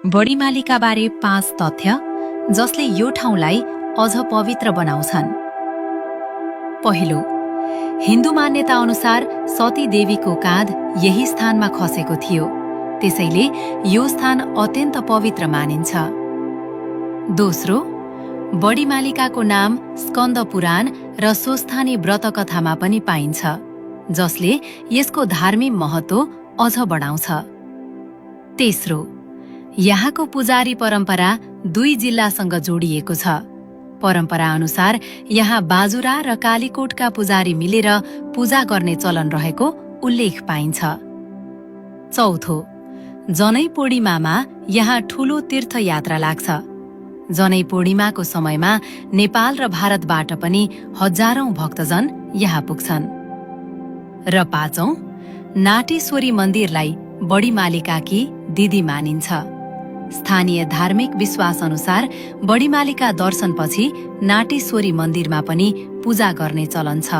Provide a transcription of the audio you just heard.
बडीमालिकाबारे 5 तथ्य जसले यो ठाउँलाई अझ पवित्र बनाउँछन्। पहिलो, हिन्दू मान्यता अनुसार सती देवीको काँध यही स्थानमा खसेको थियो, त्यसैले यो स्थान अत्यन्त पवित्र मानिन्छ। दोस्रो, बडीमालिकाको नाम स्कन्द पुराण र स्वस्थानी व्रतकथामा पनि पाइन्छ, जसले यसको धार्मिक महत्त्व अझ बढाउँछ। तेस्रो, यहाँको पुजारी परम्परा 2 जिल्लासँग जोडिएको छ। परम्परा अनुसार यहाँ बाजुरा र कालीकोटका पुजारी मिलेर पूजा गर्ने चलन रहेको उल्लेख पाइन्छ। चौथो, जनै पूर्णिमामा यहाँ ठूलो तीर्थयात्रा लाग्छ। जनै पूर्णिमाको समयमा नेपाल र भारतबाट पनि हजारौं भक्तजन यहाँ पुग्छन्। र पाँचौं, नाटेश्वरी मन्दिरलाई बडीमालिकाकी दिदी मानिन्छ। स्थानीय धार्मिक विश्वास अनुसार बडीमालिका दर्शनपछि नाटेश्वरी मन्दिरमा पनि पूजा गर्ने चलन छ।